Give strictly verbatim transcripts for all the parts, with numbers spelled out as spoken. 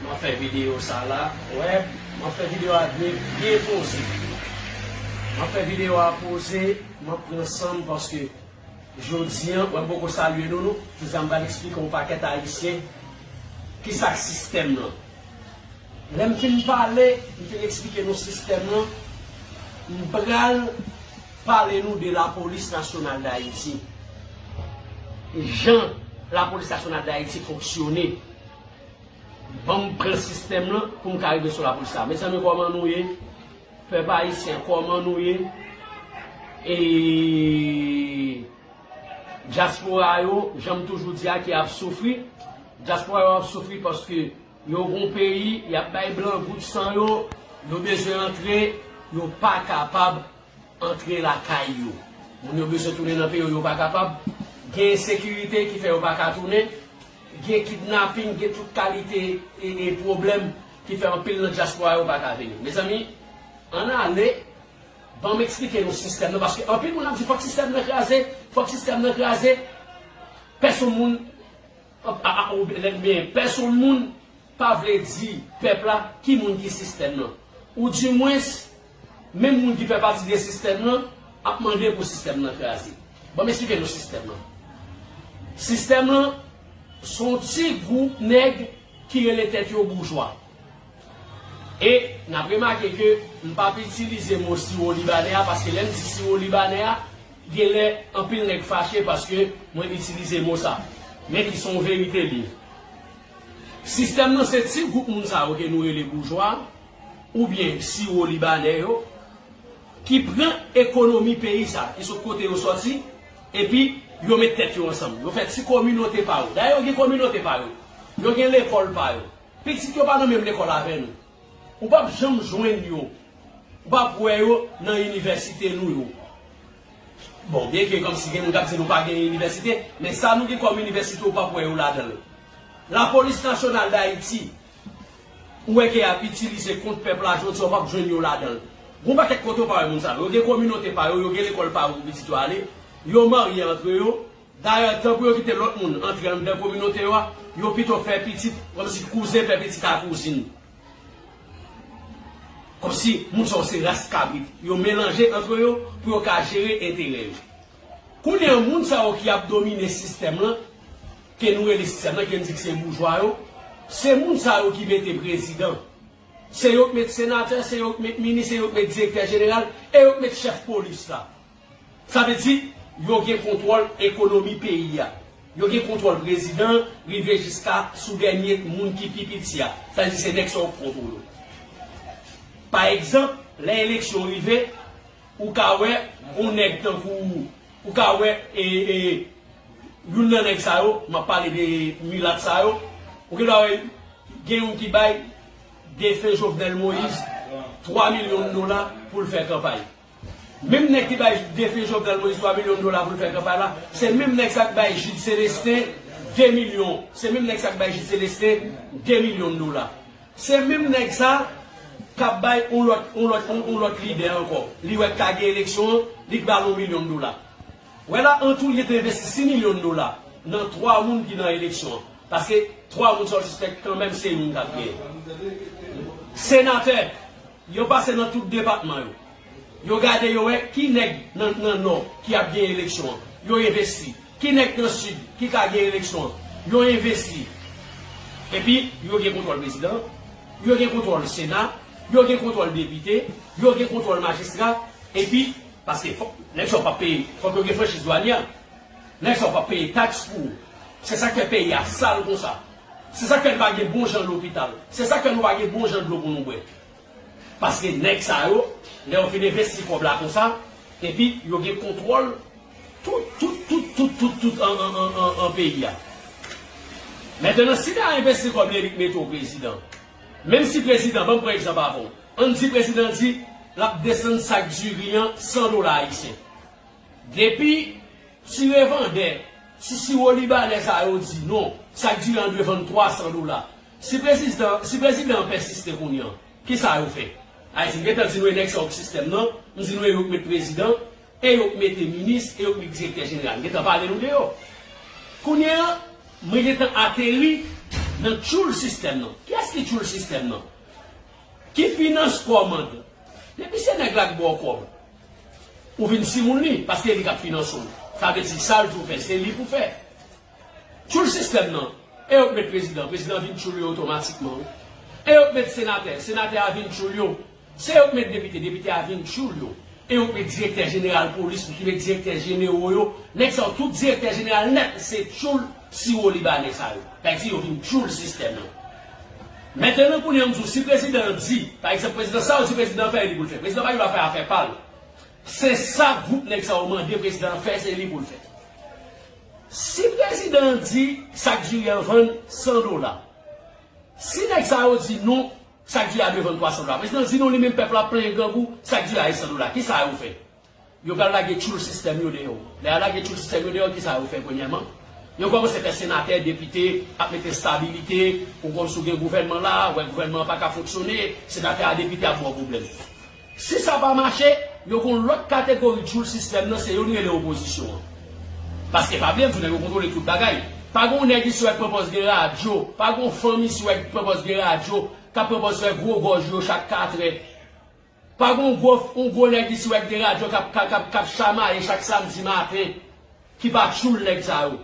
M ap fè videyo sa la. Wè, m ap fè videyo a byen, byen poze. M ap fè videyo a poze, m ap pran san m paske jodi a, wè, m poko salye nou, non. Jodi a, m pral eksplike yon pakèt Ayisyen kisa k sistèm nan. Lè m fin pale, m fin eksplike nou sistèm nan, m pral pale nou de Lapolis Nasyonal d Ayiti. Jan Lapolis Nasyonal d Ayiti fonksyone. Ban m pran sistèm nan pou m ka rive sou lapolis la. Mezanmi, kòman nou ye? Pèp ayisyen, kòman nou ye? E dyaspora yo, jan m toujou di a, ki ap soufri. Dyaspora yo ap soufri paske yo gon peyi, y ap bay blan goud san yo, yo bezwen antre, yo pa kapab antre lakay yo. Moun yo bezwen tounen nan peyi yo, yo pa kapab. Gen ensekirite ki fè yo pa ka tounen. Gen kidnaping, gen tout kalite e, e pwoblèm ki fè anpil nan dyaspora yo pa ka vini. Mezanmi, ann ale, ban m eksplike nou sistèm nan, paske anpil moun ap di fòk sistèm nan kraze, fòk sistèm nan kraze. Pèsonn moun, a, a, a, oubyen, pèsonn moun pa vle di pèp la ki moun ki sistèm nan. Oudimwens, menm moun ki fè pati de sistèm nan ap mande pou sistèm nan kraze. Ban m eksplike nou sistèm nan. Sistèm nan, se yon ti gwoup nèg ki rele tèt yo boujwa. E n ap remake ke m p ap itilize mo siwo libanè a, paske lè m di siwo libanè a, genlè anpil nèg fache paske mwen itilize mo sa. Men ki se yon verite li ye. Sistèm nan se ti gwoup moun sa yo ke nou rele boujwa, oubyen siwo libanè yo, ki pran ekonomi peyi sa, ki sot kote yo sòti, epi yo met tèt yo ansanm. Yo fè ti kominote pa yo. Dayè, yo gen kominote pa yo. Yo gen lekòl pa yo. Pitit yo pa nan menm lekòl avè nou. Ou p ap janm jwenn yo. Ou p ap wè yo nan inivèsite nou yo. Bon, byenke kòmsi gen moun k ap di nou pa gen inivèsite, men sa nou gen kòm inivèsite, ou p ap wè yo ladan l. Lapolis Nasyonal d Ayiti, ou wè ke y ap itilize kont pèp la jodi a, ou p ap jwenn yo ladan l. Gon pakèt kote ou pa wè moun sa yo. Yo gen kominote pa yo, yo gen lekòl pa yo pou pitit yo ale. Yo marye antre yo. Dayè, tan pou yo kite lòt moun antre anndan kominote yo a, yo pito fè pitit, kòmsi kouzen fè pitit a kouzin. Kòmsi moun sa yo se ras kabrit. Yo melanje antre yo pou yo ka jere enterè yo. Kounye a, moun sa yo ki ap domine sistèm lan, ke nou rele sistèm lan, ke n di ke se boujwa yo, se moun sa yo ki mete prezidan. Se yo k met senatè, se yo k met minis, se yo k met direktè jeneral, e yo k met chèf polis la. Sa vle di, yo gen kontwòl ekonomi peyi a. Yo gen kontwòl prezidan, rive jiska sou dènye moun ki pi piti a. Sa vle di, se nèg sa yo k kontwole. Pa egzanp, lè eleksyon rive, ou ka wè yon nèg tankou, ou ka wè, e, e, youn nan nèg sa yo, m ap pale de milat sa yo, ou gen dwa wè gen youn ki bay defen Jovenel Moïse twa milyon dola pou l fè kanpay. Menm nèg ki bay defen Jovenel Moïse twa milyon dola pou l fè kanpay la, se menm nèg sa k bay Jude Célestin de milyon. Se menm nèg sa k bay Jude Célestin de milyon dola. Se menm nèg sa k ap bay yon lòt, yon lòt, yon, yon lòt lidè ankò. Li wè k ka gen eleksyon an, li k ba l yon milyon dola. Wè la, an tou, li te envesti sis milyon dola nan twa moun ki nan eleksyon an. Paske twa moun sa yo sispèk kanmenm se youn k ap genyen. Senatè, yo pase nan tout depatman yo. Yo gade, yo wè ki nèg nan, nan Nò ki ap gen eleksyon an. Yo envesti. Ki nèg nan Sid ki ka gen eleksyon an. Yo envesti. Epi, yo gen kontwòl prezidan, yo gen kontwòl Sena, yo gen kontwòl depite, yo gen kontwòl majistra, epi, paske fòk, nèg sa yo p ap peye, fòk yo gen franchiz dwanyè. Nèg sa yo p ap peye taks pou ou. Se sa k fè peyi a sal konsa. Se sa k fè n pa gen bon jan lopital. Se sa k fè nou pa gen bon jan dlo pou nou bwè. Paske nèg sa yo, lè yo fin envesti kòb la konsa, epi yo gen kontwòl tout, tout, tout, tout, tout, tout an, an, an, an, an peyi a. Mentnan, si ta envesti kòb li epi k mete w prezidan, menm si prezidan, ban m pran egzanp avè w, ann di prezidan di l ap desann sak diri an san dola ayisyen. Depi ti revandè, ti siwo libanè sa yo di non, sak diri an dwe vann twa san dola. Si prezidan, si prezidan an pèsiste kounye an, kisa yo fè? Ayiti, m gentan di nou e nèg sa yo k sistèm nan, m di nou e yo k met prezidan, e yo k mete minis, e yo k met direktè jeneral. M gentan pale nou de yo. Kounye an, mwen gentan ateri nan tchoul sistèm nan. Kiyès tchoul sistèm nan. Ki finans kòmand. Depi se nèg la k ba w kòb, ou vin timoun li, paske li k ap finanse w. Sa vle di sa l di w fè, se li pou fè. Tchoul sistèm nan. E yo k met prezidan, prezidan vin tchoul yo otomatikman. E yo k met senatè, senatè a vin tchoul yo. Se yo k met depite, depite a vin tchoul yo. E yo k met direktè jeneral polis, ki met direktè jenero yo. Nèg sa yo, tout direktè jeneral nèt, se tchoul siwo libanè sa yo. Sa vle di yo vin tchoul sistèm nan. Mentnan kounye a m di w, si prezidan an di, pa egzanp, prezidan sa yo di prezidan an fè, e li pou l fè. Prezidan pa gen dwa fè afè pa l. Se sa gwoup nèg sa yo mande prezidan an fè, se li pou l fè. Si prezidan an di sak diri an vann san dola, si nèg sa yo di non, sak diri a dwe vann twa san dola. Prezidan an di non, li menm pèp la plenyen grangou, sak diri a e san dola. Kisa yo fè? Yo pral lage tchoul sistèm yo deyò. Lè y a lage tchoul sistèm yo deyò, kisa yo fè premyèman? Yo kòmanse fè senatè, depite, ap mete estabilite, ou konn si w gen gouvènman la, wè gouvènman an pa ka fonksyone, senatè a, depite ap ba w pwoblèm. Si sa pa mache, yo gen yon lòt kategori tchoul sistèm nan, se yo n rele opozisyon an. Paske pa bliye m di w, nèg yo kontwole tout bagay. Pa gen yon nèg isi w wè k pran pòz gen radyo, pa gen yon fanm isi w wè k pran pòz gen radyo, k ap pran pòz fè gwo gòj yo chak katrè. Pa gen yon gwo, yon gwo nèg isi w wè k gen radyo k ap, k ap, k ap, k ap chamaye chak samdi maten, ki pa tchoul nèg sa yo.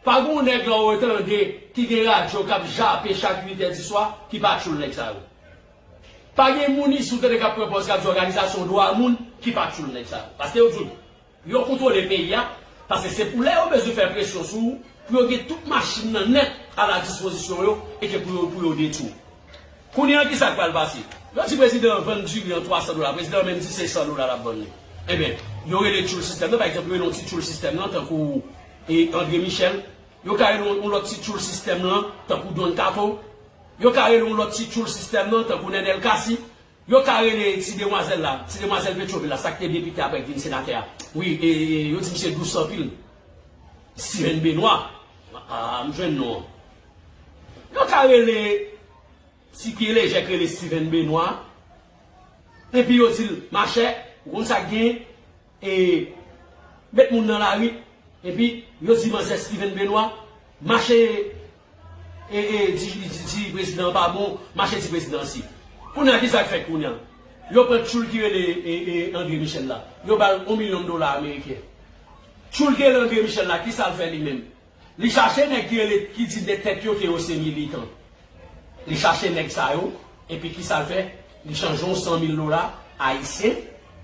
Pa gen yon nèg la w tande ki gen radyo k ap jape chak uitè di swa, ki pa tchoul nèg sa yo. Pa gen moun isi w tande k ap pran pòz k ap di òganizasyon dwa moun, ki pa tchoul nèg sa yo. Paske yo di w, yo kontwole peyi a, paske se pou lè yo bezwen fè presyon sou ou, pou yo gen tout machin nan nèt a la dispozisyon yo, e ke pou yo, pou yo detwi w. Kounye a, kisa k pral pase? Yo di prezidan an vann diri an twa san dola, prezidan an menm di se san dola l ap vann li. Ebyen, yo rele tchoul sistèm nan, pa egzanp, yo rele yon ti tchoul sistèm nan, tankou, e, André Michel. Yo ka rele yon, yon lòt ti tchoul sistèm nan, tankou Don Kato. Yo ka rele yon lòt ti tchoul sistèm nan, tankou Nènèl Cassy. Yo ka rele ti demwazèl la, ti demwazèl Petyonvil la, sa k te depite apre k vin senatè a. Wi, e, e, yo di misye dous anpil. Steven Benoît. A, a, m jwenn non an. Yo ka rele ti pye lejè k rele Steven Benoît. Epi yo di l, machè, ou konn sa k genyen? E met moun nan lari. Epi yo di manzè Steven Benoît, mache, e, e, di, di, di prezidan an pa bon, mache di prezidan si. Kounye a, kisa k fèt kounye a? Yo pran tchoul ki rele, e, e, André Michel la. Yo ba l yon milyon dola ameriken. Tchoul ki rele André Michel la, kisa l fè li menm? Li chache nèg ki rele, ki di de tèt yo ke yo se militan. Li chache nèg sa yo, epi kisa l fè? Li chanje yon san mil dola ayisyen,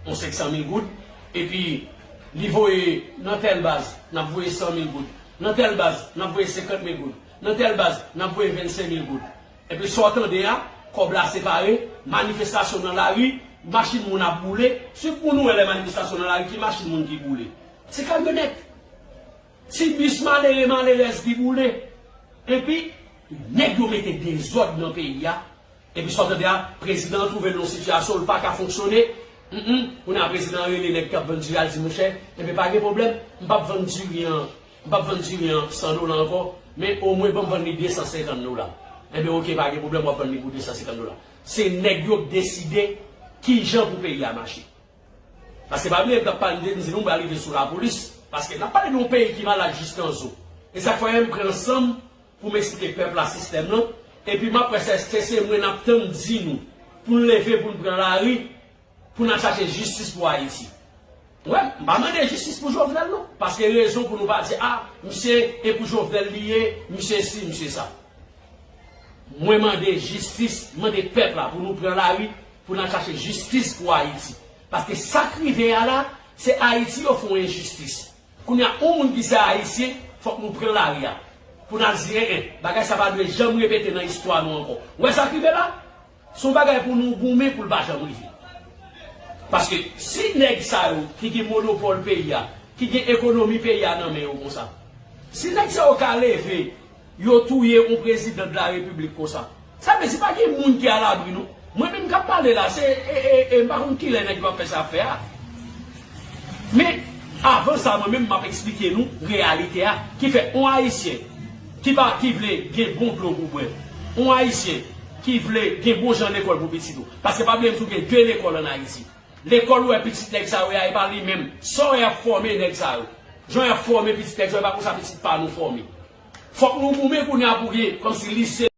yon senk san mil goud, epi li voye nan tèl baz, n ap voye san mil goud. Nan tèl baz, n ap voye senkant mil goud. Nan tèl baz, n ap voye vennsenk mil goud. Epi sa w tande a, kòb la separe, manifestasyon nan lari, machin moun ap boule. Si pou nou wè lè manifestasyon nan lari, ki machin moun ki boule? Ti kamyonèt. Ti bis malere, malerèz ki boule. Epi, nèg yo mete dezòd nan peyi a. Epi sa w tande a, prezidan an twouve l nan yon sitiyasyon, l pa ka fonksyone. Humm, kounye a prezidan an rele nèg k ap vann diri a, l di, monchè, enben pa gen pwoblèm, m p ap vann diri an, m p ap vann diri an san dola ankò, men omwen ban m vann li de san senkant dola. Enben oke, pa gen pwoblèm, w ap vann li pou de san senkant dola. Se nèg yo k deside kijan pou peyi a mache. Paske pa bliye, m t ap pale de, m di nou, m pral rive sou lapolis. Paske n ap pale de yon peyi ki malad jis nan zo. E sa k fè m pran san m pou m esplike pèp la sistèm nan. Epi m ap wè si èske se mwen n ap tann di nou pou n leve, pou n pran lari, pou n al chache jistis pou Ayiti. Wè, m pa mande jistis pou Jovenel non. Paske rezon pou nou pa di, a, misye e pou Jovenel li ye, misye si, misye sa. Mwen mande jistis, mande pèp la pou nou pran lari, pou n al chache jistis pou Ayiti. Paske sa k rive a la, se Ayiti yo fè yon enjistis. Kounye a, yon moun ki se ayisyen, fòk nou pran lari a. Pou n al di, en, en, bagay sa pa dwe janm repete nan istwa nou ankò. Ou wè sa k rive la? Se yon bagay pou nou goumen pou l pa janm rive. Paske si nèg sa yo ki gen monopòl peyi a, ki gen ekonomi peyi a nan men yo konsa, si nèg sa yo ka leve, yo touye yon prezidan de la repiblik konsa, sa vle di pa gen moun ki alabri non. Mwen menm k ap pale la, se, e, e, e, m pa konn kilè nèg yo ap fè sa fè a. Men, avan sa, mwen menm, m ap eksplike nou reyalite a, ki fè yon Ayisyen ki pa, ki vle gen bon dlo pou bwè, yon Ayisyen ki vle gen bon jan lekòl pou pitit ou. Paske pa bliye m di w gen de lekòl ann Ayiti. Lekòl ou wè pitit nèg sa yo ye a, e pa li menm. Sa w wè y ap fòme nèg sa yo. Jan y ap fòme pitit nèg sa yo, e pa konsa pitit pa nou fòme. Fòk nou goumen kounye a pou gen, kòmsi lise